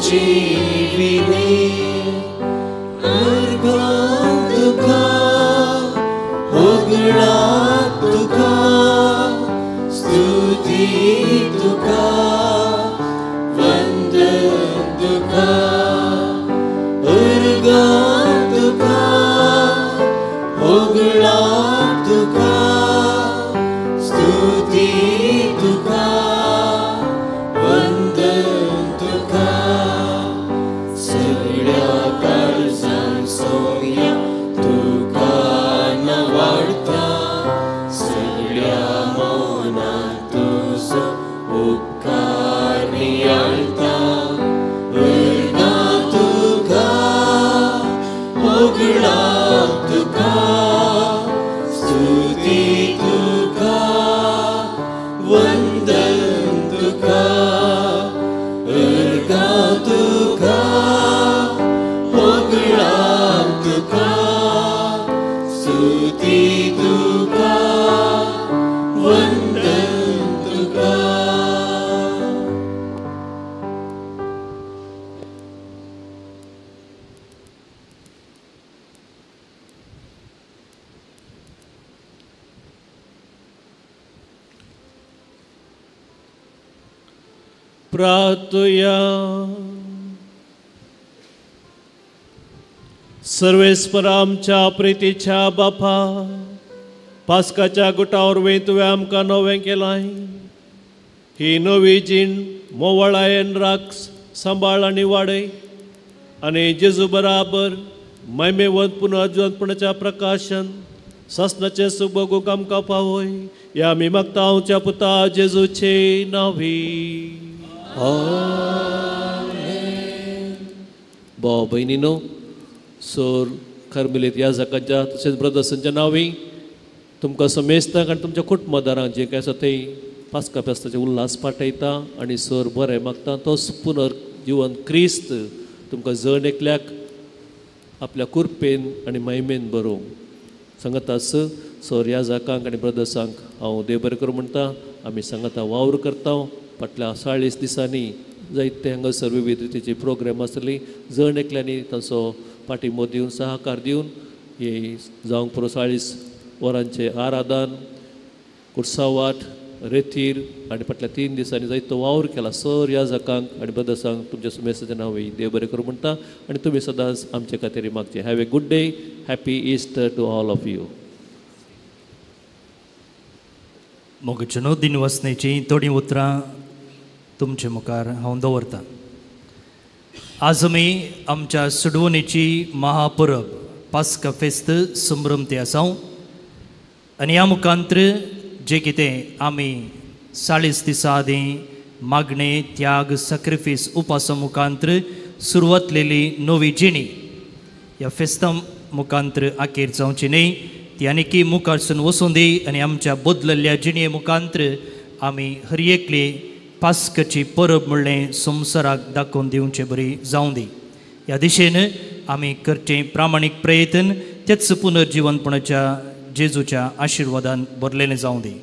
जीविनी अर्गां तुका होगळा तुका स्तुती तुका वंदन तुका अर्गां तुका होगळा तुका स्तुती तुका वंदन तुका सगळ्या काळजान सोम्या तुका नवाडता सगळ्या मनान तुजो उपकार नियाळता अर्गां तुका होगळा तुका स्तुती तुका वंदन तुका अर्गां तुका होगळा तुका स्तुती तुका वंदन तुका. प्रार्थुया. सर्वेस्पर आमच्या प्रितीच्या बापा, पास्काच्या गुटावर तुवें आमकां नवें केलां. ही नवी जीण मोवळायेन राख, सांबाळ आनी वाडय आनी जेजू बराबर महिमेवंत पुनर्जिवंतपणाच्या प्रकाशन सासणाचें सूख भोगूंक आमकां पावय. ह्या आमी मागता आमच्या पुता जेजूचे नांवी. भाव भयणीनो, सोर कार्मेलीत ह्या जाकाच्या तशेंच ब्रदर्सांच्या नांवी तुमकां समेस्तांक आनी तुमच्या कुटुंबदारांक जे काय आसा ते पास्का फेस्ताचे उल्हास पाठयता आनी सर बरें मागता. तोच पुनर्जिवन क्रिस्त तुमकां जण एकल्याक आपल्या कुरपेन आनी महिमेन बरोवं सांगता. सर ह्या जाकांक आनी ब्रदर्सांक हांव देव बरें करूं म्हणटा. आमी सांगता वावर करता. फाटल्या 40 दिसांनी जायते हांगासर विविध रितीचे प्रोग्राम आसतली. जण एकल्यांनी तांचो पाठिंबो दिवन सहकार दिवन हे जावंक पुरो 40 वरांचें आराधन, कुर्सावाट, रेथीर आनी फाटल्या 3 दिसांनी जायतो वावर केला. सर ह्या जाकांक आनी ब्रदर्सांक तुमच्या सुमेस्ताचें नांव देव बरें करूं म्हणटा आनी तुमी सदांच आमचे खातीर मागचें. Have a good day. Happy Easter to all of you. मोगचनो दिनवसनेची थोडीं उतरां तुमचे मुखार हांव दवरतां. आज आमी आमच्या सुडवणेची महापरब पास्का फेस्त संभ्रमते आसा आनी ह्या मुखांत्र जें कितें आमी 40 दिसां आदीं मागणे, त्याग, सॅक्रिफीस, उपासा मुखांत्र सुरवातलेली नवी जिणी ह्या फेस्ता मुखांत्र आखेर जावची न्हय, ती आनीकी मुखारसून वचूं दी आनी आमच्या बदलल्ल्या जिणये मुखांत्र आमी हर एकली पास्काची परब म्हणलें संवसाराक दाखोवन दिवचे बरी जावं दी. ह्या दिशेन आमी करचें प्रामाणीक प्रयत्न तेच पुनर्जिवनपणाच्या जेजूच्या आशिर्वादान भरलेलें जावं दी.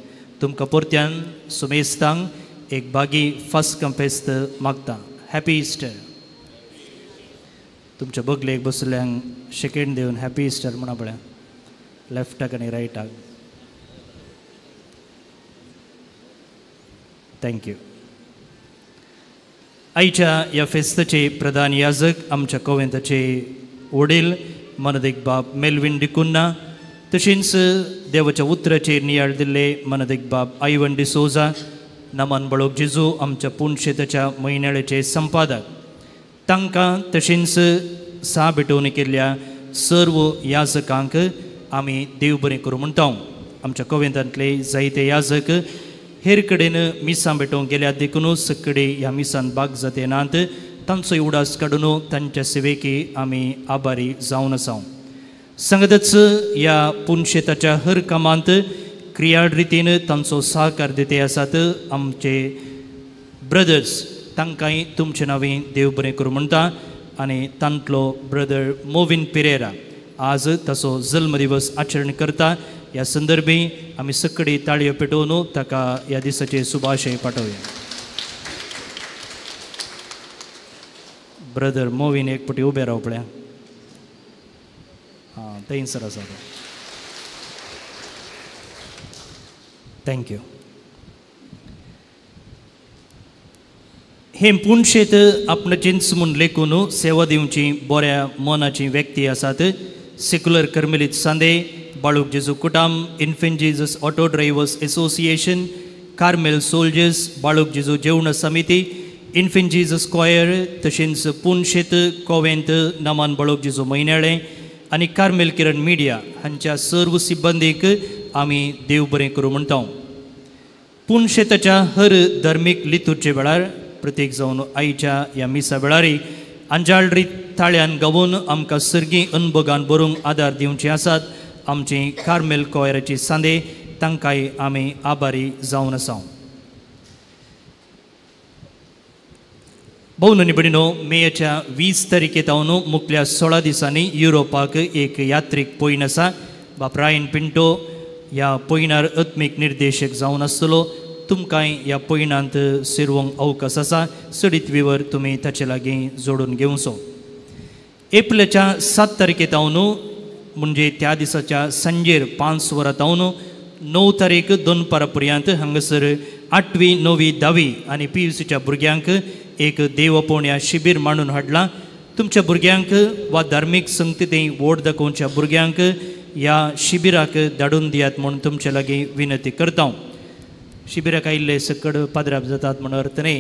तुमकां परत्यान सुमेस्तांक एक बागी फास्का फेस्त मागता. Happy Easter. तुमच्या बगलेक बसल्यांक शेकेंड दिवन हॅपी इस्टर म्हणा पळया, लेफ्टाक आनी रायटाक. Thank you. आयच्या ह्या फेस्ताचे प्रधान याजक आमच्या कोवेंताचे वडील मनदेक बाब मेलविन डिकुन्ना, तशेंच देवाच्या उतराचेर नियाळ दिल्ले मनदेक बाब आयवन डिसोजा, नमन बळोक जेजू आमच्या पुणशेताच्या म्हयन्याळेचे संपादक, तांकां तशेंच सा भेटवणी केल्ल्या सर्व याजकांक आमी देव बरें करूं म्हणटा. आमच्या कोवेंतांतले जायते याजक हेर कडेन मिसां भेटोवंक गेल्यात देखून सगळे ह्या मिसान भाग जाते नात, तांचो उडास काडून तांच्या सेवेकी आमी आभारी जावन आसा. सांगतच ह्या पुनशेताच्या हर कामांत क्रियाळ रितीन तांचो सहकार दिते आसात आमचे ब्रदर्स, तांकांय तुमचे नांवी देव बरें करूं म्हणटा. आनी तांतलो ब्रदर मोविन पिरेरा आज ताचो जल्मदिवस आचरण करता. ह्या संदर्भी आमी सगळी ताळयो पेटोवन ताका ह्या दिसाचे शुभाशय पाठोवया. ब्रदर मोवीन एक पटी उबे राव पळया. आं, थंयसर आसा तो. Thank you. हे पुणशेत आपणें जिन्स म्हूण लेखून सेवा दिवची बऱ्या मनाची व्यक्ती आसात. सेक्युलर कर्मेलीत सांदे, बाळूक जेजू कुटाम, Infant Jesus auto drivers association, Carmel soldiers, Baluk Jesu जेवण समिती, इन्फंट जीजस कॉयर, तशेंच पुणशेत कोवेंत नमान बाळूक जेजू म्हयन्याळें आनी कार्मेल किरण मिडिया हांच्या सर्व सिब्बंदीक आमी देव बरें करूं म्हणटा. पुणशेताच्या हर धर्मीक लितूरचे वेळार प्रत्येक जावन आयच्या ह्या मिसा वेळारी अंजाळरी ताळ्यान गावून आमकां सर्गी अनभोगान बरोवंक आदार दिवचे आसात. आमची कार्मेल कॉयराची सांदे तांकांय आमी आभारी जावन आसा. भोवननी भयणीनो, मेच्या 20 तारखे तावन मुखल्या 16 दिसांनी युरोपाक एक यात्रीक पयण आसा. बाप रायन पिंटो ह्या पयणार आत्मीक निर्देशक जावन आसतलो. तुमकांय ह्या पयणांत सेरवंक अवकाश आसा. चडीत विवर तुमी ताचे लागीं जोडून घेवचो. एप्रिलाच्या 7 तारखे तावन म्हणजे त्या दिसाच्या सांजेर 5 वरां तावन 9 तारीख दनपारा पर्यंत हांगासर 8वी 9वी 10वी आनी PUCच्या भुरग्यांक एक देवपोवण्या शिबीर मांडून हाडलां. तुमच्या भुरग्यांक वा धार्मीक संगतींत वोट दाखोवच्या भुरग्यांक ह्या शिबिराक धाडून दियात म्हूण तुमचे लागीं विनंती करता. शिबिराक आयिल्ले सकड पाद्राप जातात म्हूण अर्थ न्ही,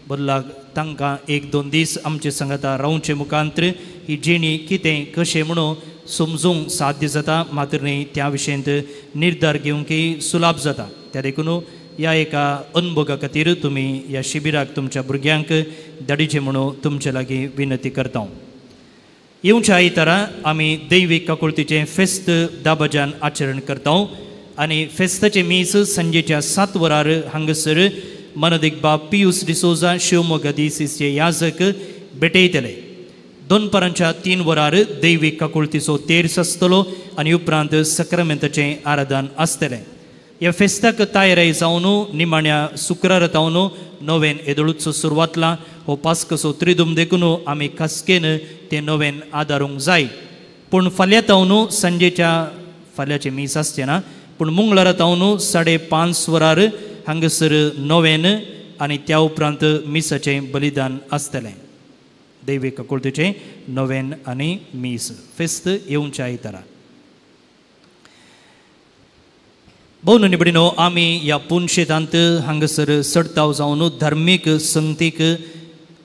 बदलाक तांकां 1-2 दीस आमचे सांगाता रावचे मुखांतर ही जिणी कितें कशें म्हणून समजूंक साध्य जाता, मात्र न्ही त्या विशयांत निर्धार घेवंकय सुलाभ जाता. त्या देखून ह्या एका अनुभोगा खातीर तुमी ह्या शिबिराक तुमच्या भुरग्यांक धाडीचें म्हणून तुमचे लागीं विनंती करता. येवच्या आयतारा आमी दैवीक काकुळतीचें फेस्त दाबाजान आचरण करता आनी फेस्ताचें मीस सांजेच्या 7 वरार हांगासर मनदीक बाब पियूस डिसोजा शिवमोगा दिसीचे याजक भेटयतले. दनपारांच्या 3 वरार दैवीक काकुळतीचो तेर्स आसतलो आनी उपरांत सक्रामेंताचें आराधन आसतलें. ह्या फेस्ताक तयारी जावन निमाण्या शुक्रारा जावन नवेन येदोळूच सुरवातला हो पास्कसो त्रिदूम देखून आमी खासकेन तें नवेन आदारूंक जाय. पूण फाल्यां तावन सांजेच्या फाल्यांचें मीस आसचें ना, पूण मंगळारा तावन 5:30 वरार हांगासर नवेन आनी त्या उपरांत मिसाचें बलिदान आसतलें. दैवीक काकुळतीचें नवेन आनी मीस फेस्त येवच्या आयतारा. भोवननी भयणीनो, आमी ह्या पुनशेतांत हांगासर चडताव जावन धार्मीक संगतीक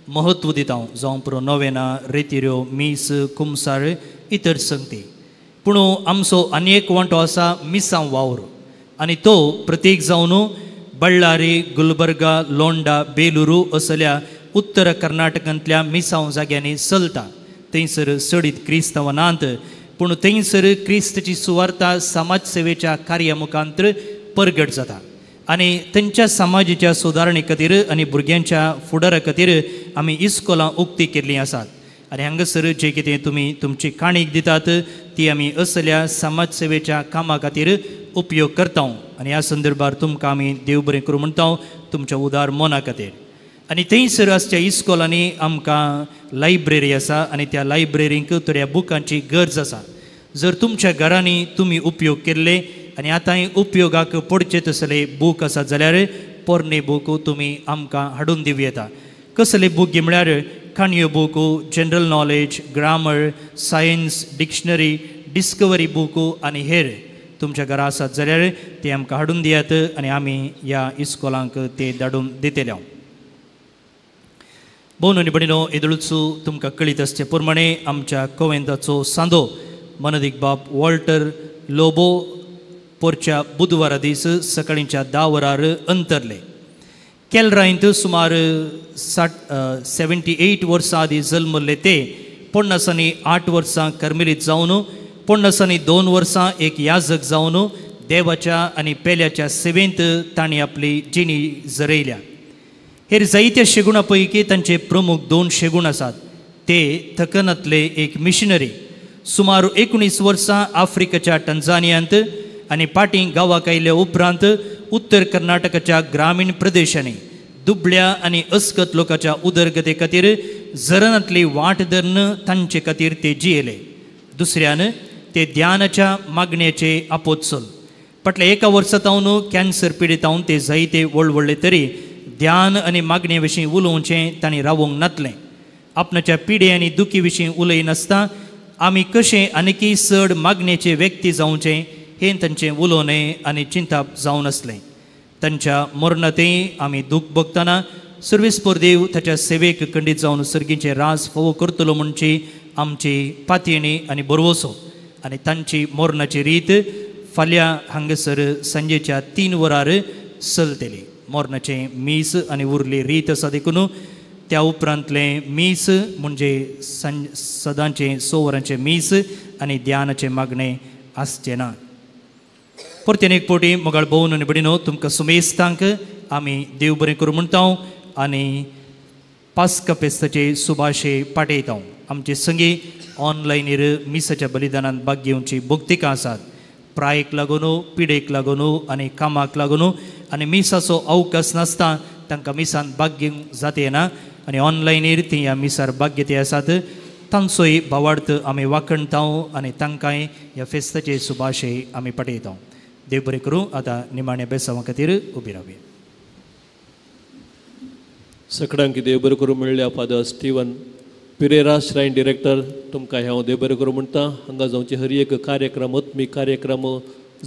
महत्व दिता, जावं पुरो नवेना, रेतिऱ्यो, मीस, कुमसार, इतर संगती. पूण आमचो आनी एक वांटो आसा मिसां वावर आनी तो प्रत्येक जावन बळ्ळारी, गुलबर्गा, लोंडा, बेलुरू असल्या उत्तर कर्नाटकांतल्या मिसांव जाग्यांनी चलता. थंयसर चडीत क्रिस्तांव नात, पूण थंयसर क्रिस्ताची सुवार्ता समाज सेवेच्या कार्या मुखांतर परगट जाता आनी थंयच्या समाजाच्या सुदारणे खातीर आनी भुरग्यांच्या फुडारा खातीर आमी इस्कोलां उक्ती केल्लीं आसात. आनी हांगासर जें कितें तुमी तुमची काणीक दितात ती आमी असल्या समाज सेवेच्या कामा खातीर उपयोग करता आनी ह्या संदर्भार तुमकां आमी देव बरें करूं म्हणटा तुमच्या उदार मना खातीर. आनी थंयसर आसच्या इस्कोलांनी आमकां लायब्ररी आसा आनी त्या लायब्ररींक थोड्या बुकांची गरज आसा. जर तुमच्या घरांनी तुमी उपयोग केल्ले आनी आतांय उपयोगाक पडचे तसले बूक आसा जाल्यार पोरणे बूक तुमी आमकां हाडून दिवं येता. कसले बूक म्हळ्यार काणयो book, general knowledge, grammar, science, dictionary, discovery book आनी हेर तुमच्या घरा आसात जाल्यार ते आमकां हाडून दियात आनी आमी ह्या इस्कोलांक ते धाडून दितले. भोवननी भयणीनो, येदोळूच तुमकां कळीत आसचे प्रमाणे आमच्या कोवेंताचो सांदो मनदीक बाब वॉल्टर लोबो पोरच्या बुधवारा दीस सकाळींच्या 10 वरार अंतरले. केलरायंत सुमार 78 वर्सां आदीं जल्मल्ले ते 58 वर्सां कर्मेलीत जावन 52 वर्सां एक याजक जावन देवाच्या आनी पेल्याच्या सेवेंत तांणी आपली जिणी जरयल्या. हेर जायत्या शेगुणा पैकी तांचे प्रमुख 2 शेगूण आसात. ते थकनांतले एक मिशनरी, सुमार 19 वर्सां आफ्रिकेच्या टंजानियांत आनी पाटीं गांवाक आयिल्ल्या उपरांत उत्तर कर्नाटकाच्या ग्रामीण प्रदेशांनी दुबळ्या आनी अस्कत लोकांच्या उदरगते खातीर जरनांतली वाट धरून तांचे खातीर ते जियेले. दुसऱ्यान ते ध्यानाच्या मागण्याचे आपोत्सल. फाटल्या एका वर्सा तावन कॅन्सर पिडितावन ते जायते वळवळ्ळे तरी ध्यान आनी मागणे विशीं उलोवचें तांणी रावोंक नातलें. आपणाच्या पिडे आनी दुखी विशीं उलयनासतना आमी कशें आनीकय चड मागणेचे व्यक्ती जावचें हें तांचें उलोवणें आनी चिंताप जावन आसलें. तांच्या मरणांतय आमी दूख भोगतना सर्वेस्पर देव ताच्या सेवेक खंडीत जावन सर्गीचें राज फावो करतलो म्हणची आमची पातयेणी आनी भरवसो. आनी तांची मरणाची रीत फाल्यां हांगासर सांजेच्या 3 वरार चलतली. मरणाचें मीस आनी उरली रीत आसा देखून त्या उपरांतलें मीस म्हणजे सदांचें 6 वरांचें मीस आनी ध्यानाचें मागणें आसचें ना. परतेन एक फावटी मोगाळ भोवन आनी भयणीनो तुमकां सुमेस्तांक आमी देव बरें करूं म्हणटा आनी पास्का फेस्ताचे सुभाशे पाठयता. आमचे संगी ऑनलायनीर मिसाच्या बलिदानान भाग घेवची भक्तिकां आसात. प्रायेक लागून, पिडेक लागून आनी कामाक लागून आनी मिसाचो अवकाश नासता तांकां मिसान भाग घेवंक जाता येना आनी ऑनलायनीर ती ह्या मिसार भाग घेती आसात. तांचोय भावार्थ आमी वाखणता आनी तांकांय ह्या फेस्ताचे सुभाशे आमी पाठयता. देव बरें करूं. आतां निमाण्या बेसांवा खातीर उबी रावया. सगळ्यांक देव बरें करूं मेळ्ळ्या father Steven Pereira shrine director तुमकां हांव देव बरें करूं म्हणटा. हांगा जावचे हर एक कार्यक्रम आत्मीक कार्यक्रम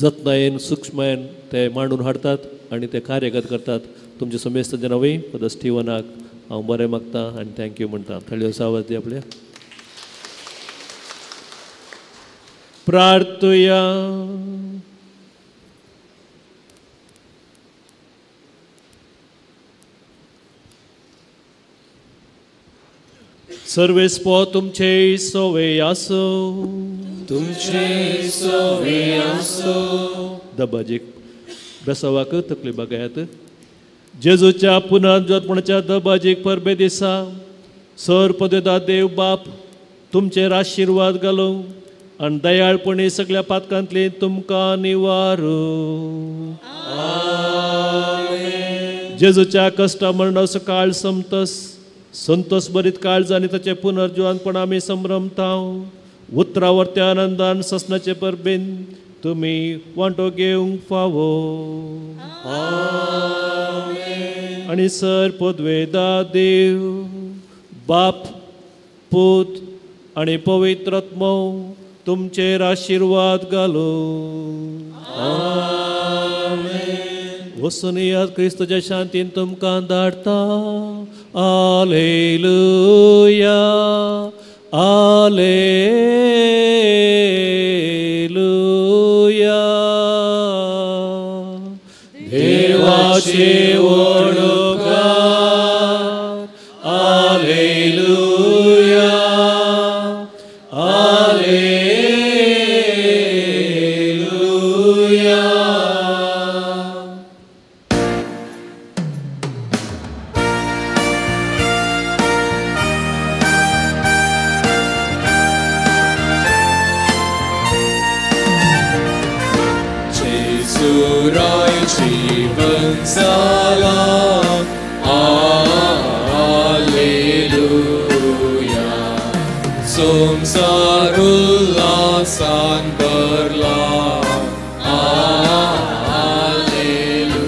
जतनायेन सुक्ष्मायेन ते मांडून हाडटात आनी ते कार्यगत करतात. तुमचे समेस्त नांवय फादर स्टीवनाक हांव बरें मागता आनी thank you म्हणटा. थळयो सावज दी आपल्या प्रार्थुया. सर्वेस्पो तुमचे सोवे आसो, तुमचे सोवे आसो. दबाजीक बेसावाक तकली बागायात. जेजूच्या पुनर्जन्माच्या दबाजीक परबे दिसा सर पदवेदा देव बाप तुमचेर आशिर्वाद घालूं आनी दयाळपणी सगळ्या पातकांतली तुमकां निवारू. जेजूच्या कश्टा मरणाचो काळ समतस संतोष बरीत काळज आनी ताचें पुनर्जिवनपण आमी संभ्रमता. उतरावरत्या आनंदान ससनाचे परबेन तुमी वांटो घेवंक फावो. आनी सर पदवेदा देव बाप पूत आनी पवित्र आत्मो तुमचेर आशिर्वाद घालूं. वचून येयात क्रिस्तच्या शांतीन तुमकां धाडटा. आलेलुया, आलेलुया. देवाचे वडकार आलेलुया, आलेलुया. संसारुल्लासान भरला आलेलुया.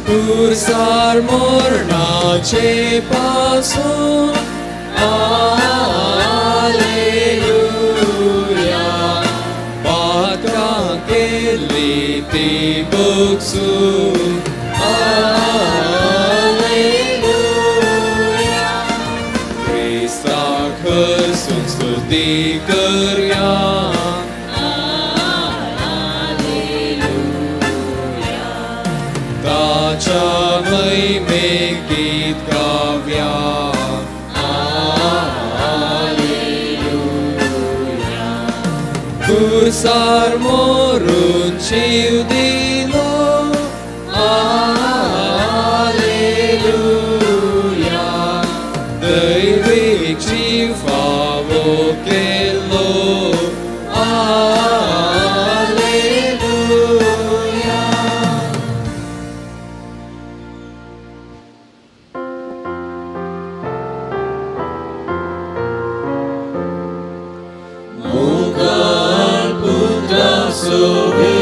पुरसार मरणाचे पासून आलेलुया. पातकां केल्ली ती भोगसून आलेलुया. क्रिस्ताक हरसून स्तुती करया आलेलुया. ताच्या महिमेक गीत गावया आलेलुया. पुरसार मोरून जीव दिलो आलेलुया. दैवीक जीव फावो केलो सोवी